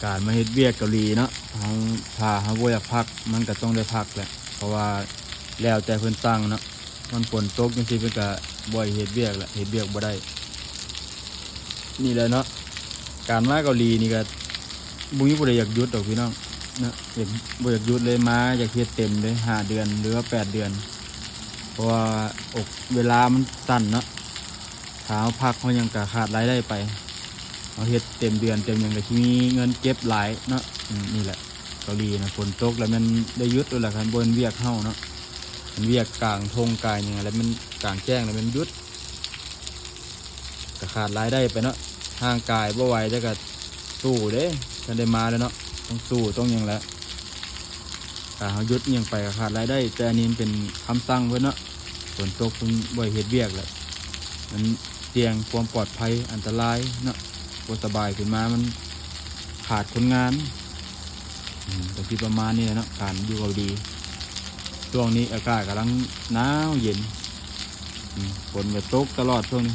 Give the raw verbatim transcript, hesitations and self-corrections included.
การมาเฮ็ดเวียกเกาหลีเนาะ เฮา ถ้าเฮาบ่อยากพัก มันก็ต้องได้พักแหละ เพราะว่าแล้วแต่เพิ่นสั่งเนาะ มันฝนตกจังซี่เพิ่นก็บ่ให้เฮ็ดเวียกละ เฮ็ดเวียกบ่ได้ นี่แหละเนาะ การมาเกาหลีนี่ก็บ่มีผู้ใดอยากหยุดดอกพี่น้องเนาะ อยาก บ่อยากหยุดเลย มาอยากเฮ็ดเต็มเลย ห้าเดือนหรือว่าแปดเดือน เพราะว่าอก เวลามันสั้นเนาะ ถ้าเฮาพักเฮาหยังก็ขาดรายได้ไป เฮาเฮ็ดเต็มเดือนเต็มหยังก็สิมีเงินเก็บหลายเนาะ อืม นี่แหละ เกาหลีนะ ฝนตกแล้วแม่นได้หยุดโลดล่ะ คันบ่แม่นเวียกเฮาเนาะ คันเวียกกลางท่งกลางหยังแล้วแม่นกลางแจ้งแล้วแม่นหยุด ก็ขาดรายได้ไปเนาะ ร่างกายบ่ไหวแต่ก็สู้เด้ คันได้มาแล้วเนาะ ต้องสู้ต้องหยังแหละ ถ้าเฮาหยุดหยังไปก็ขาดรายได้ แต่อันนี้มันเป็นคำสั่งเพิ่นเนาะ ฝนตกเพิ่นบ่ให้เฮ็ดเวียกแหละ มันเสี่ยงความปลอดภัย อันตรายเนาะ บ่สบายขึ้นมามันขาดคนงาน อืม ก็สิประมาณนี้แหละเนาะ การอยู่เกาหลี ช่วงนี้อากาศกำลังหนาวเย็น อืม ฝนก็ตกตลอดช่วงนี้